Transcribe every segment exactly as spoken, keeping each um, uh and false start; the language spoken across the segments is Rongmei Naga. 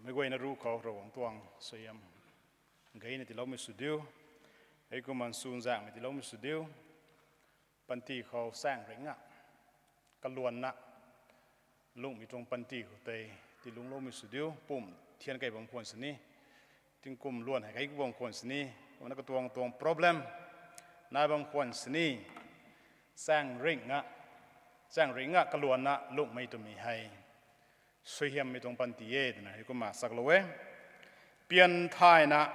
Meic guayna ruc khou Ravguangc tuang suaihiam gayna tiiloumei sw diu. Heikumna nchunzaenghmei tiiloumei sw diu. Panty khou chaeng ringna, kaluanna, lungmei tuang panty khou tei tiilungcloumei sw diu. Pumc thian kei bam khwan sini, tingkum luan hei kei ku bam khwan sini, kumna katuang tuang problem nai bam khwan sini, chaeng ringna, chaeng ringna kaluanna lungmei twmei hei suaihiammei tuang panty e twna heikumna chaklou e. Pian thayna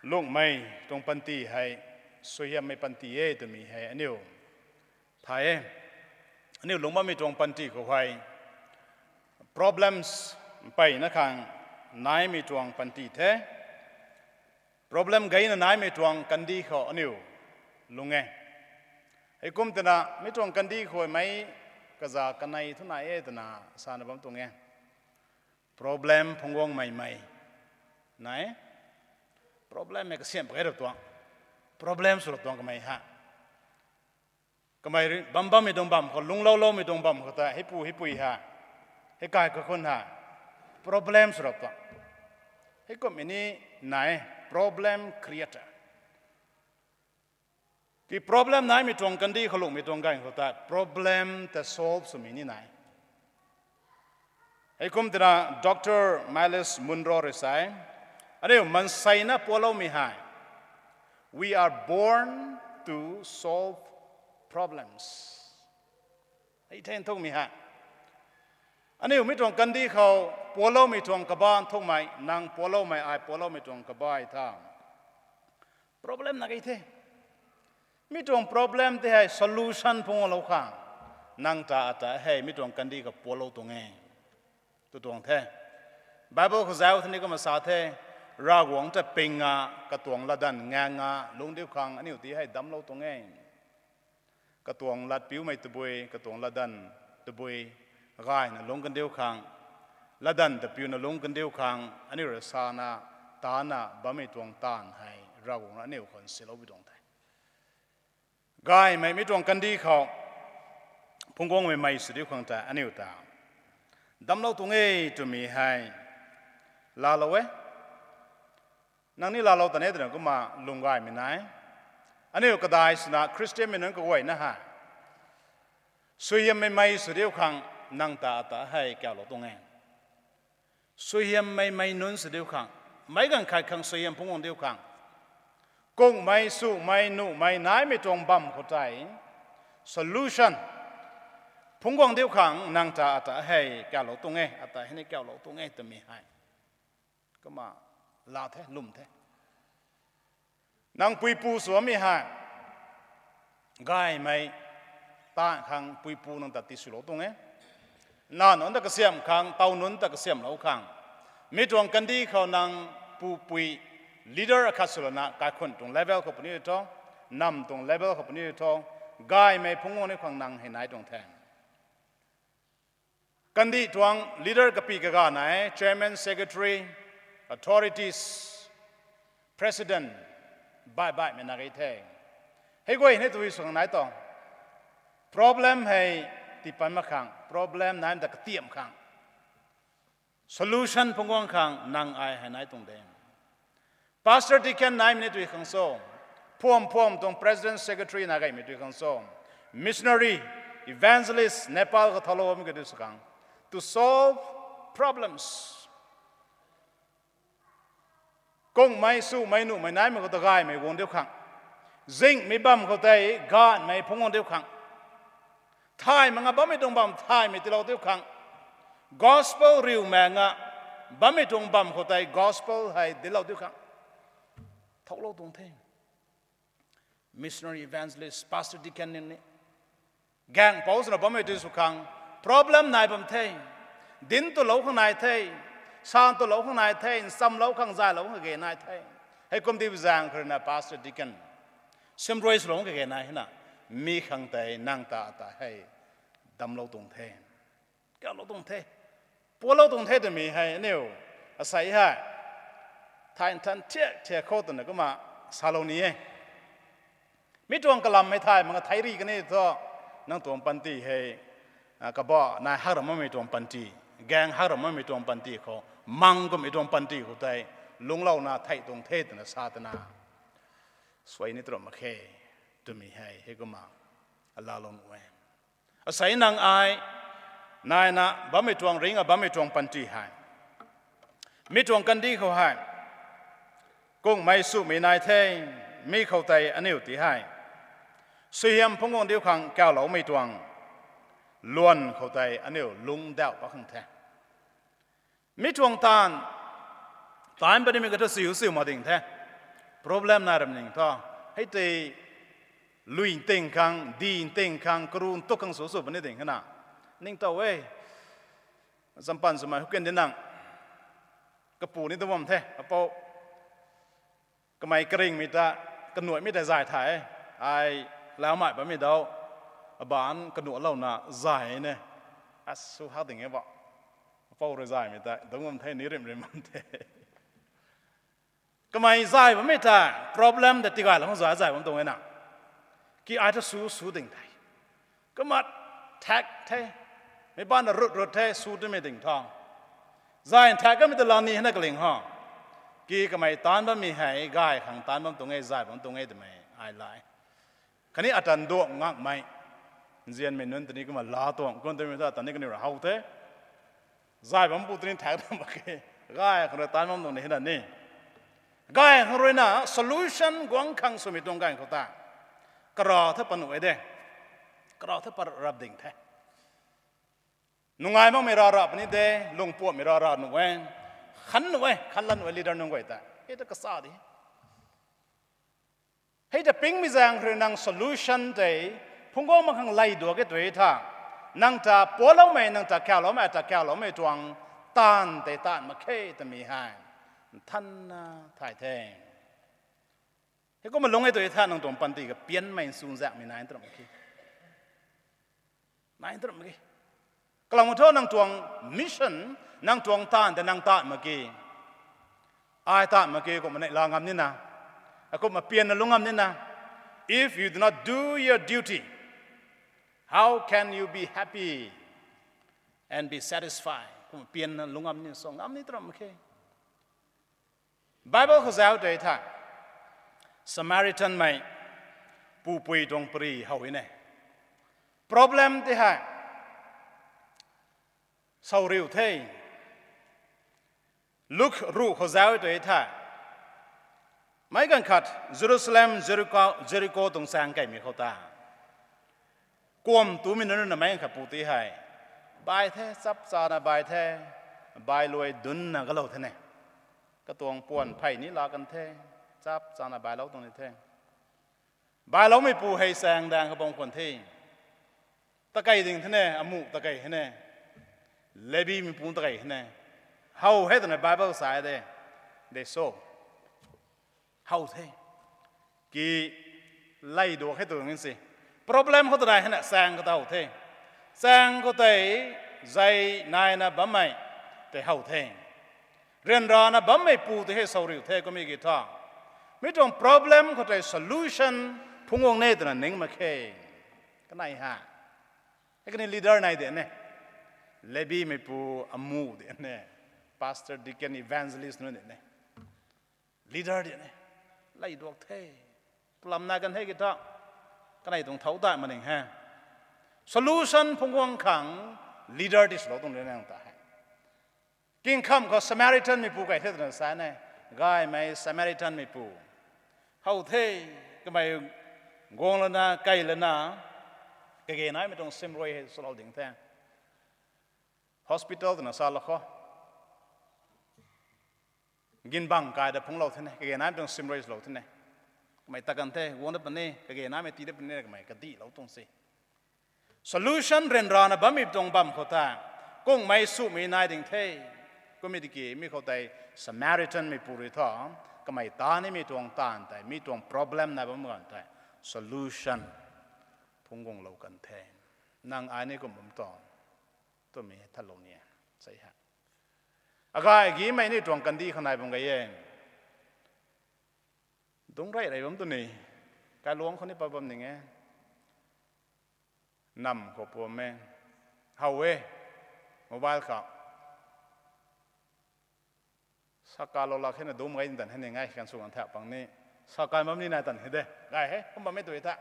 lungmei tuang panty hei suaihiammei panty e twmei hei aniu thay e. Aniu lungc bammei tuang panty khou hei problems mpeyna khang naimei tuang panty the. Problem gayna naimei tuang kandih khou aniu lungc e. Heikum twna mi tuang kandih khou meic kaza kanei thu nai e twna sana bam tuang e. Problem phungc guangmei mei nai. Problem hei kasiamh pakei rap tuang. Problem sw rap tuang kamei ha. Kamei ri-, bam bammei tuang bam khou, lungclouloumei tuang bam khou ta heipu heipui ha, hei kai kakhun ha, problem sw rap tuang. Heikumhmei ni nai, problem creator. Ki problem naimei tuang kandih khou lungmei tuang ganv khou ta problem ta solve swmei ni nai. Heikum twna Doctor Myles Munroe rui sa e, aniu maanseina pualoumei hei, we are born to solve problems. Hei the nthukmei hei, aniu mi tuang kandih khou pualoumei tuang kaba nthukmei, nang pualoumei, ai pualoumei tuang kaba tha problem na kei the. Mi tuang problem tei hei solution phungc guanglou khang nang ta ata hei mi tuang kandih khou pualou tuang e tw tuang the. Bible khou zauc thei ni kumna sa the, Ravguangc ta pingna katuang latdanv ngaengna lungc diu khang aniu tei hei damclou tuang e. Katuang latpiumei tabui, katuang latdanv tabui gayna lungc kandiu khang, latdanv ta piuna lungc kandiu khang aniu rui sana, tana bammei tuang taanv hei Ravguangc rui aniu khou nsilou bi tuang the. Gaymei mi tuang kandih khou phungc guangmei mei sw diu khang ta aniu ta damclou tuang e twmei hei laalou e. Nang ni laalou ta ne twna kumna lung gaymei nai. Aniu kadai swna Khristianmei nunc kaguayna hei suaihiammei mei sw diu khang nang ta ata hei kaulou tuang e. Suaihiammei mei nunc sw diu khang, meic ganv khat khang suaihiam phungc guang diu khang, kungmei, sumei, nuhmei naimei tuang bam khou tei solution phungc guang diu khang nang ta ata hei kaulou tuang e, ata hei ni kaulou tuang e twmei hei kumna laa the, lwm the. Nang puipu sw bammei hei gaymei taanv khang puipu nang ta tiswlou tuang e. Nac nunc ta kasiamh khang, taw nunc ta kasiamhlou khang, mi tuang kandih khou nang pupui, leader akhat swlana kaikhun tuang level khou puni tho, nam tuang level khou puni tho, gaymei phungc guang ni khang nang hei nai tuang the. Kandih tuang leader kapi kaga nai, chairman, secretary, authorities, president, baih baihmei na kei the. Hei guay ni tui sw khang nai tuang. Problem hei tiipat mak khang, problem naimei ta katiamh khang, solution phungc guang khang nang ai hei nai tuang de. Pastor, deacon naimei ni tui khang cho, phuam phuam tuang president, secretary na gaymei tui khang cho, missionary, evangelist, Nepal khou thaulou bammei kadu sw khang, to solve problems. Kungmei, sumei, nuhmei naimei khou ta gaymei guang diu khang, zinghmei bam khou tei gaanhmei phungc guang diu khang, thay mak nga bammei tuang bam thaymei tiilou diu khang, gospel riu mak nga bammei tuang bam khou tei gospel hei dinclou diu khang thouclou tuang the. Missionary, evangelist, pastor, deacon ni gaengpouc swna bammei tui sw khang, problem nai bam the. Dinc twlou khang nai the, san twlou khang nai the, nchamlou khang zaylou khang kage nai the. Heikum di zaeng kharina pastor, deacon siamruai swlou khang kage nai hina, mi khang tei nang ta ata hei damclou tuang the, kaulou tuang the, pualou tuang the twmei hei aniu asei hei thay nthan thiak thiak khou twna kumna salou ni e. Mi tuang kalammei thay mak nga thei ri kani thu, nang tuang panty hei, a, kaba nai hak ram makmei tuang panty gaeng hak ram makmei tuang panty khou, mang kummei tuang panty khou tei, lungclouna thei tuang the twna sa twna, suai ni tw ram mak khe, twmei hei hei kumna, alalou nuh e. Asei nang ai, naina bammei tuang ringna bammei tuang panty hei, mi tuang kandih khou hei, kungmei sumei nai the, mi khou tei aniu ti hei, suaihiam phungc guang diu khang kauloumei tuang, luan khou tei aniu lungcdauh pat khang the. Mi tuang taanv, taanc patmei kathu siu siu mak ding the. Problem nai ram ning thu, hei tei, lui nting khang, di nting khang, karu ntuk khang sw sw puni ding hena, ningtow e. Champan swmei hukin di nang, kapu ni tu bam the, apou, kamei karingmei ta, kanuaimei ta zay thay e. Ai, laumei bammei dau, aban kanualouna zay ne, asu hak ding e ba. Apou rui zaymei ta dungc bam the, ni rimh rimh bam the. Kamei zay bammei ta, problem ta tigaylou khang zay zay bam tuang e na. Ki ai thu su su ding the. Kumna thak the, meic bana rut rut the, su twmei ding thu, zay thak kamei ta lani hena kaling ho. Ki kamei taanc bammei hei gay khang taanc bam tuang e, zay bam tuang e twmei ai lai. Khatni atan duak ngakmei, nzianmei nunc ta ni kumna laa tuang, kum twmei thu atan ni kaniw rui how the. Zay bam pu ta ni thak ta mak khe, gay khang rui taanc bam tuang ni hena ni. Gay khang ruina solution guang khang swmei tuang ganv khou ta, kara the panuh e de, kara the parap ding the. Nungai makmei ra ra puni de, lungpuammei ra ra nuh e, khan nuh e, khan lan nuh e leader nunc guay ta. Hei ta kasa di. Hei ta pingmei zaeng rui nang solution tei, phungc guang mak khang lay duak e tui tha. Nang ta pualoumei, nang ta kauloumei, ta kauloumei tuang taanv tei taanv mak khe twmei hei, nthanna thay the. Hei kumna lung e tui tha nang tuang panty kapianmei nsunzaekmei nai tw ram mak khe. Nai tw ram mak khe. Kalam thu nang tuang mission, nang tuang taanv tei nang taanv mak khe. Ai taanv mak khe kumna neihla ngam nina, akumna pianna lungc ngam nina. If you do not do your duty, how can you be happy and be satisfied? Kumna pianna lungc ngam ni, sa ngam ni tw ram mak khe. Bible khou zauc tei tha, Samaritanmei pupui tuang pari how e ne. Problem tei hei, souriu the. Luk ruh khou zauc tei tha, meic ganv khat Jerusalem, Jeriko, Jeriko tuang chaeng kaimei khou ta, kuam tumei nunc na meic ganv khat pu ti hei, bai the, chap chana bai the, bai luai dunna kalou the ne. Katuang puan phey ni laa kan the, chap chana bailou tuang ni the. Bailoumeipu hei chaeng daeng khou bam khwan the. Takei ding the ne, amuh takei the ne. Lebimeipu takei the ne. How hei twna Bible sa de. They saw. How the. Ki lay duak hei tu ngin si. Problem khou twna hei na chaeng khou ta how the. Chaeng khou tei zay naina bammei tei how the. Ryanrana bammeipu tei hei souriu the kummei ki tha, mi tuang problem khou tei solution phungc guang ne twna ning mak khe. Kanei ha. Hei kani leader nai de ne. Lebimeipu, amuh de ne. Pastor, deacon, evangelist nunc de ne. Leader de ne. Lay duak the. Kalam nai kan the ki tha, kanei tuang thau ta maning he. Solution phungc guang khang leader ti swlou tuang de nang ta he. Kingkham khou Samaritanmeipu kai the twna sa ne. Gaymei Samaritanmeipu how the, kamei guang lana, kei lana, kage naimei tuang simrui hei swlou ding the. Hospital twna salou khou, ginbang kai da phungclou the ne, kage naimei tuang simrui swlou the ne. Kamei ta kan the, guang da puni, kage naimei tii da puni, kamei kadihlou tuang se. Solution ryanrana bammei tuang bam khou ta, kungmei sumei nai ding the. Kummei tiki mi khou tei Samaritanmeipu rui thu, kamei ta nimei tuang taanv tei, mi tuang problem nai bam ganv tei solution phungc guanglou kan the. Nang ai ni kum bam tuang, twmei thatlou ni e, sei he. Agay gimei ni tuang kandih khou nai bam gay e. Dungc rey rey bam tu ni, kailuangc khou ni pat bam ning e. Nam khou pum e. How e. Mobile khou. Sakalou lak hei na dum gay tan hei ni ngai kan sw kan thak pang ni. Sakai mam ni nai tan hei de. Gay he, kum bammei tu tha.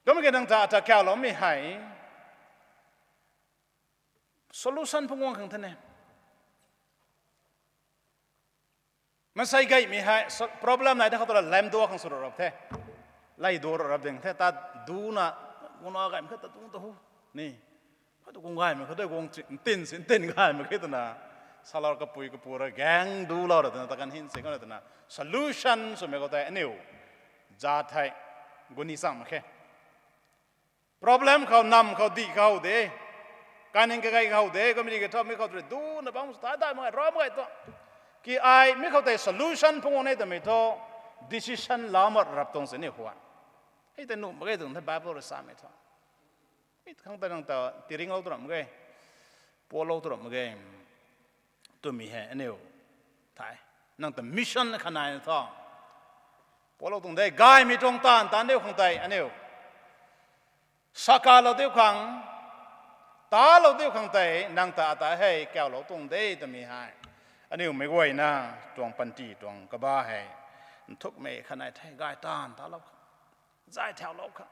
Kum ke nang ta ata kauloumei hei solution phungc guang khang the ne. Mansei gaymei hei, so-, problem nai ta khou tu la lam duak khang sw rap the. Lay duak rap ding the, ta duna, guna gaymei khe ta dung ta hu. Ni, kha tu kung gaymei khe tu kung chi, ntin si, ntin gaymei khe twna. Salou kapui kapu ra gang du lou ra twna, ta kan hin si kha twna. Solution swmei khou tei aniu. Za thei, guni chang mak khe. Problem khou, nam khou, dih khou de. Kaning kagay khou de, community kei thau mi khou tu rui duna bam su ta dai mak gay, ra mak gay tu. Ki ai, mi khou tei solution phungc guang e twmei thu, decision lau mak rap tuang si ni hua. Hei tei nuh mak ge tuang the Bible rui samei thu. Mi khang tei nang ta tiringlou tu ram ge. Pualou tu ram ge. Twmei hei aniu. Thei. Nang ta mission khanai na thu. Pualou tuang de, gaymei tuang taanv, taanv diu khang tei, aniu. Sakalou diu khang, talou diu khang tei, nang ta ata hei, kaulou tuang de, twmei hei. Aniu mei guayna, tuang panty, tuang kaba hei. Nthukmei khanai the, gay taanv, talou khang. Zay thaulou khang.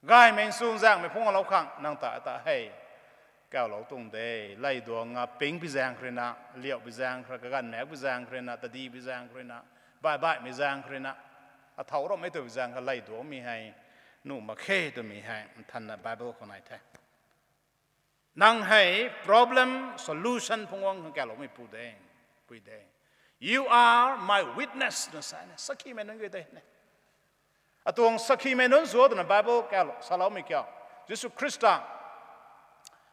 Gaymei nchunzaenghmei phungc lou khang, nang ta ata hei. Kaulou tuang de, lay duang a ping pi zaeng khrina, liau pi zaeng khra, kaganv maek pi zaeng khrina, tadi pi zaeng khrina, bai baihmei zaeng khrina, athau rammei tu pi zaeng kha lay duangmei hei, nuh mak khe twmei hei, nthanna Bible khou nai the. Nang hei problem solution phungc guang khang kaloumei pu de, pui de. You are my witness, na sa ne, sakhimei nunc ge de ne. Atuang sakhimei nunc sw twna Bible kalo, saloumei kiu. Jisu Khrista.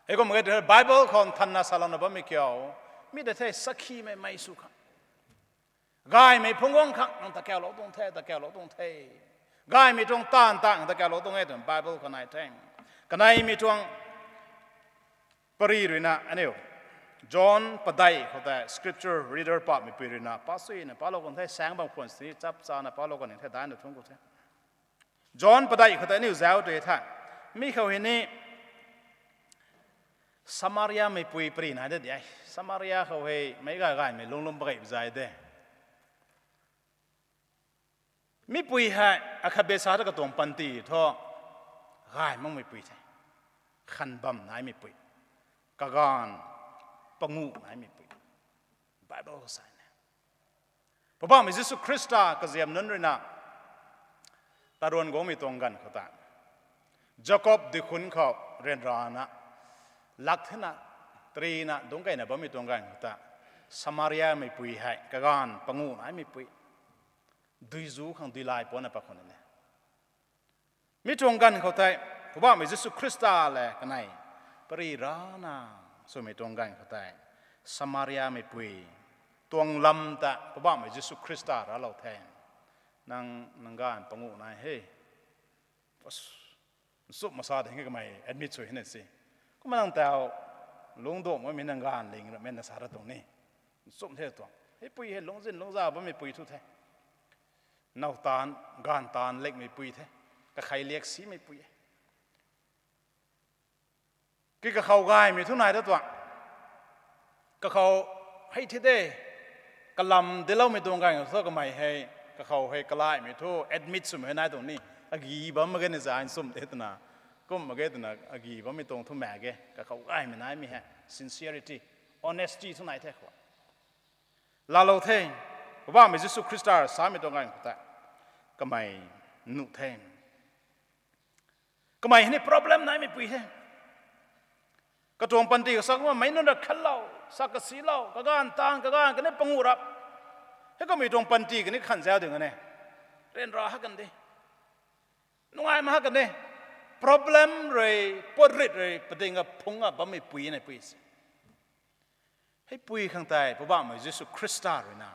Hei kum ge Bible khou nthanna salouna bammei kiu. Mi de the sakhimei mei sw khang. Gaymei phungc guang khang, nang ta kaulou tuang the, ta kaulou tuang the. Gaymei tuang taanv ta, nang ta kaulou tuang e twna Bible khou nai the. Kaneimei tuang pari ruina aniu. John padeih khou tei scripture reader pameipui ruina, pa suina, palou kan the, saeng bam khwan si, chap chana palou kan the, daina thungc khou the. John padeih khou tei aniu zauc tei the. Mi khou hei ni, Samaria meipui pari nai de di e. Samaria khou hei, meic gay gaymei lungc lum pageih zay de. Mipui hei, akhat be sa ta katuang panty thu, gay makmeipui the. Khan bam naimeipui. Kaganv, panguh naimeipui. Bible khou sa ne. Poubauhmei Jisu Khrista kaziam nunc ruina, taruan guangmei tuang ganv khou ta. Jakob duikhunc khou ryanrana, lak thena, tarina, dungc keyna bammei tuang ganv khou ta. Samaria meipui hei, kaganv, panguh naimeipui. Duizu khang duilay puanna pat khwan ne. Mi tuang ganv khou tei, Poubauhmei Jisu Khrista le kanei, pari rana, swmei tuang ganv khou tei, Samaria meipui, tuang lam ta, Poubauhmei Jisu Khrista raclou the. Nang, nang ganv panguh nai he. Nchumh masa de hei kamei admit sw hina si. Kumna nang tau, lungc duangmei nang ganv ling ramei na sa ra tuang ni. Nchumh the tuang. Hei pui hei lungczin lungcza bammei pui thu the. Now taanv, ganv taanv lekmeipui the. Kakhei liak simeipui e. Ki kakhou gaymei thu nai ta tuang. Kakhou hei thi de. Kalam diloumei tuang ganv thu kamei hei. Kakhou hei kalaimei thu admit swmei hei nai tuang ni. Agi bam mak ge ni za nchumh de twna. Kum mak ge twna agi bammei tuang thu mak ge. Kakhou gaymei naimei hei. Sincerity, honesty thu nai the khou. Laalou the, Poubauhmei Jisu Khrista samei tuang ganv khou tei, kamei nuh the. Kamei hei ni problem naimeipui the. Katuang panty khou sa kumna meic nunc ra khatlou, sa kasilou, kaganv taanv, kaganv khatni panguh rap. Hei kamei tuang panty khatni khan zauc ding kan e. Ryanra ha kan de. Nungai mak ha kan de. Problem rui, puatrit rui, pading a phungc a bammeipui naipui se. Heipui khang tei, Poubauhmei Jisu Khrista ruina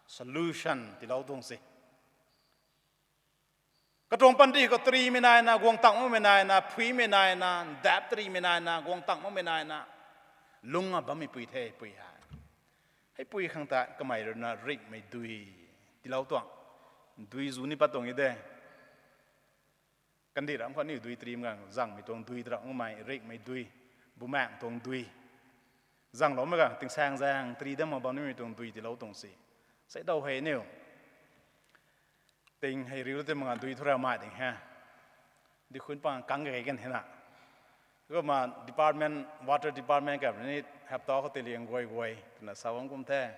solution tiilou tuang se. Katuang panty khou tarimei naina, guang tang makmei naina, phuimei naina, ndap tarimei naina, guang tang makmei naina, lungc a bammeipui the, pui hei. Heipui khang tei kamei ruina ringhmei dui tiilou tuang. Dui zu ni pat tuang e de. Kandih ram khou aniu dui tarim gang, zangmei tuang dui, tarap makmei, ringhmei dui, bumaengc tuang dui. Zangloumei ka tingsaeng zaeng tari dam mak bam nimei tuang dui tiilou tuang si. Sei daw hei niu. Ting hei riu tei mak dui thu raumei ding he. Dui khun pang kang kei kan hena. Kumna department, water department ka ni hapta khou tei liang guay guay twna sa bam kum the.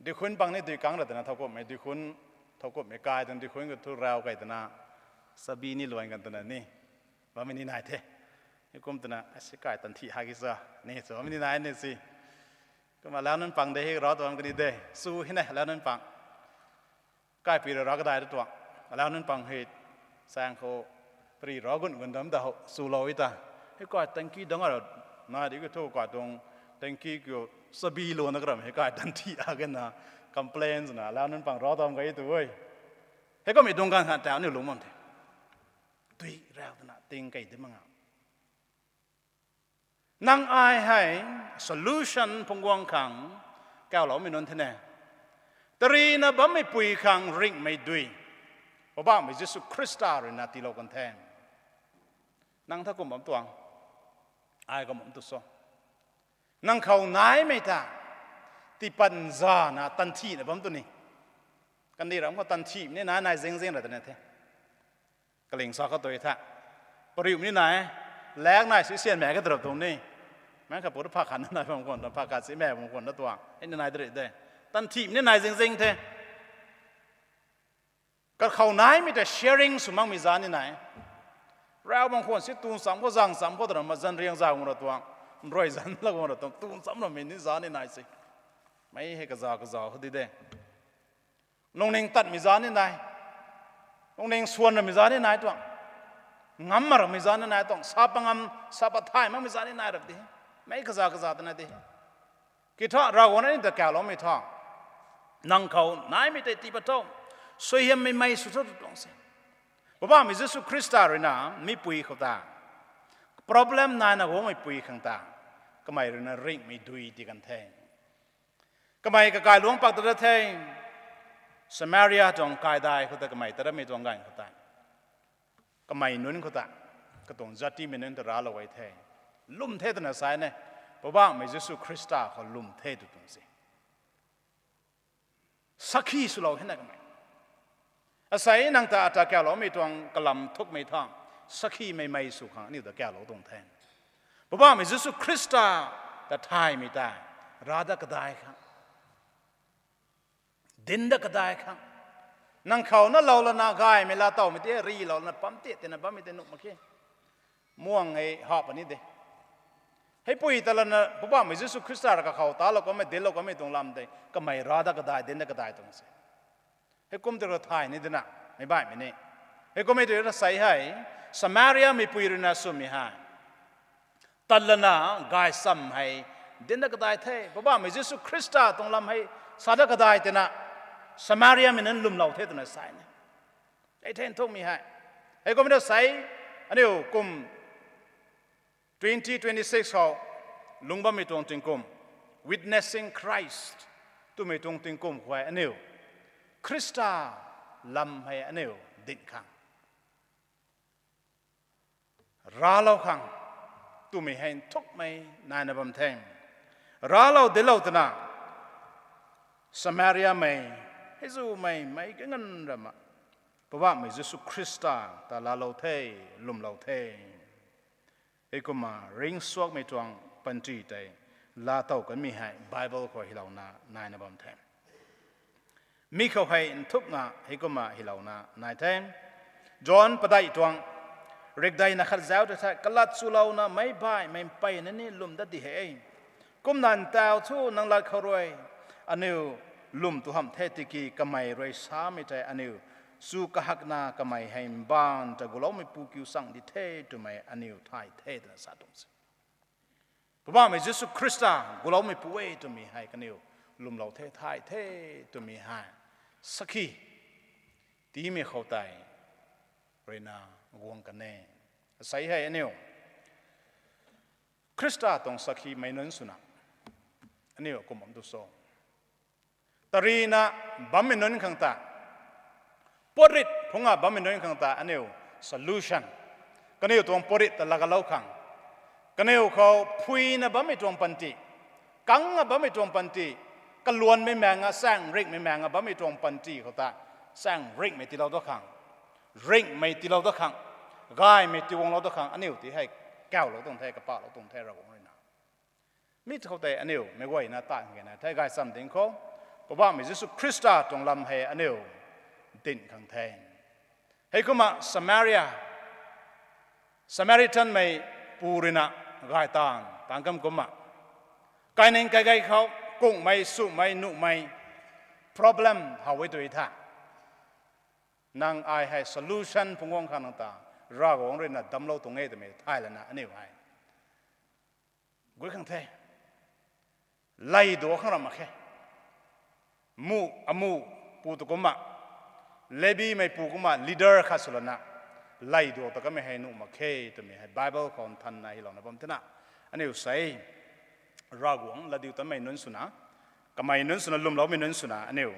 Dui khun pang ni dui kang ra twna thowkumhmei dui khun, thowkumhmei kai twna dui khun ka thu rau kei twna. Sabi ni luan kan twna ni. Bammei ni nai the. Heikum twna, asi kai tan thi hagi sa. Ni sw bammei ni nai ni si. Kumna lau nunc pang de hei rau tuang kani de. Sw hei ne, lau nunc pang. Kaipui ra ra kadai ra tuang. Lau nunc pang hei saeng khou pari ra gun gun dam da ho, swlou i ta. Hei kai tanki dang a ra, nai di ka thu kai tuang tanki kiu sabi luan na karam hei kai tan thi a kena complain swna lau nunc pang rau tuang kai tu e. Heikum i tuang ganv khat tau niu lungc bam the. Dui rau twna ting kei di mak nga. Nang ai hei solution phungc guang khang kauloumei nunc the ne. Tarina bammei pui khang ringhmei dui. Poubauhmei Jisu Khrista ruina tiilou kan the. Nang tha kum bam tuang. Ai kum bam tu so. Nang khou naimei ta. Tiipat zana tan thina bam tu ni. Kandih ram khou tan thimei ni nai nai zing zing ra twna the. Kaling sa khou tu tha. Pariumei ni nai. Lak nai si sian mei ka tarap tuang ni. Mei kha pu ta pha khan nai bam khwan ta, pha khat si mei bam khwan ta tuang. Hei ni nai dri de. Tan thimei ni nai zing zing the. Kakhou naimei ta sharing sw makmei za ni nai. Rau bam khwan si tun cham khou zang cham khou twna ma zan riang za guang ra tuang. Nrui zan la guang ra tuang. Tun cham ramei ni za ni nai si. Mei hei kaza kaza khou di de. Lungning tatmei za ni nai. Lungning swan ramei za ni nai tuang. Ngam ma ramei za ni nai tuang. Sa pa ngam, sa pa thay makmei za ni nai rap di. Mei kaza kaza twna di. Kitha Ravguangc ni ta kauloumei tha. Nang khou naimei tei tii pat tho. Suaihiammei mei sw tho tu tuang se. Poubauhmei Jisu Khrista ruina mipui khou ta. Problem naina guangmei pui khang ta. Kamei ruina ringhmei dui ti kan the. Kamei kakai luang pak ta da the. Samaria tuang kaidai khou ta kamei ta ramei tuang ganv khou ta. Kamei nunc khou ta. Katuang jatimei nunc ta raclou e the. Lwm the twna sa ne. Poubauhmei Jisu Khrista khou lwm the tu tuang se. Sakhi swlou hena kamei. Asei nang ta ata kauloumei tuang kalam thukmei tha. Sakhimei mei sw khang aniu ta kaulou tuang the. Poubauhmei Jisu Khrista ta thaymei tei. Ra da kadai khang. Dinc da kadai khang. Nang khou na lou lana gaymei laa towmei tei, ri lou lana pam ti, tina bammei tei nuh mak khe. Muang hei ha puni de. Heipui ta lana, Poubauhmei Jisu Khrista rui kakhou talou kanmei, dinclou kanmei tuang lam tei, kamei ra da kadai, dinc da kadai tuang se. Heikum tei ra thay ni dina, meic baihmei ni. Heikummei tei ra sei hei, Samariamei pui ruina swmei hei. Tat lana, gaychamv hei, dinc da kadai the, Poubauhmei Jisu Khrista tuang lam hei, sa da kadai tina, Samariamei nunc lwmlou the twna sa ni. Ei the nthukmei hei. Heikummei ra sei, aniu kum twenty twenty-six khou, lungc bammei tuang tingkum, Witnessing Christ, twmei tuang tingkum khou hei aniu, Khrista lam hei aniu dinc khang. Raclou khang, twmei hei nthukmei naina bam the. Raclou dinclou twna, Samariamei, heizumei, meic kanganv rama, Poubauhmei Jisu Khrista ta laalou the, lwmlou the. Heikumna ringcsuangmei tuang panty tei laatow kanmei hei Bible khou hylouna naina bam the. Mi khou hei nthukna heikumna hylouna nai the. John padeih tuang, rikdeina khat zauc tei the, kalat chulouna meic baihmei mpeyna ni lwm dat di he. Kumna ntau thu nang lat khou rui, aniu lwm tu hamh the tiki kamei rui samei tei aniu chu kahakna kamei hei mbaanv ta guloumeipu kiu chang di the twmei aniu thay the twna sa tuang se. Poubauhmei Jisu Khrista guloumeipu e twmei hei kaniw lwmlou the, thay the twmei hei sakhi tiimei khou tei ruina guang kan e. Asei hei aniu Khrista tuang sakhimei nunc swna aniu kum bam tu cho? Tarina bammei nunc khang ta, puatrit phungc a bammei nunc khang ta aniu solution, kaniw tuang puatrit ta laagalou khang, kaniw khou phuina bammei tuang panty, Kang a bammei tuang panty, kaluanmei maeng a, chaeng ringhmei maeng a bammei tuang panty khou ta, chaeng ringhmei tiilou dat khang, ringhmei tiilou dat khang, gaymei tiiguanglou dat khang aniu ti hei kaulou tuang the, kapalou tuang the Ravguangc ruina. Mi khou tei aniu meic guayna ta kage na the gaychamv ding khou, Poubauhmei Jisu Khrista tuang lam hei aniu dinc khang the. Heikumna Samaria, Samaritanmei pu ruina gay taanv, taanv kam kumna, kaining kaigei khou, kunghmei, sumei, nuhmei, problem how e tw tha. Nang ai hei solution phungc guang khang nang ta, Ravguangc ruina damclou tuang e twmei thay lana aniu hei gui khang the. Lay duak khang ram mak khe. Mu, amu, pu tu kumna, Lebimei pu kumna leader khat sw lana, lay duak ta kamei hei nuh mak khe twmei hei Bible khou nthanna hylouna bam thena, aniu sei, Ravguangc latdiutatmei nunc swna, kamei nunc swna, lwmloumei nunc swna aniu,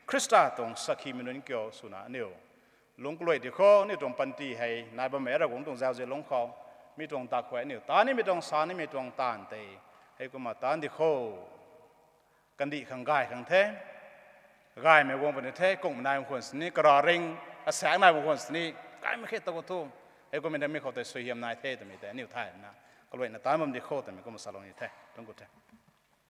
Khrista tuang sakhimei nunc kiu swna aniu lungc kaluai di khou, aniu tuang panty hei nai bammei Ravguangc tuang zauzian lungc khou, mi tuang dak khou aniu ta nimei tuang sa nimei tuang taanv tei, heikumna taanv di khou, kandih khang gay khang the, gaymei guang puni the, kunghmei nai bam khwan sini, kara ring, asaekc nai bam khwan sini, gaymei khe ta khou thu, heikumna mi khou tei suaihiam nai the twmei tei aniu thay lana, kaluaina taanv bam di khou twmei kumna salou ni the, thank you the.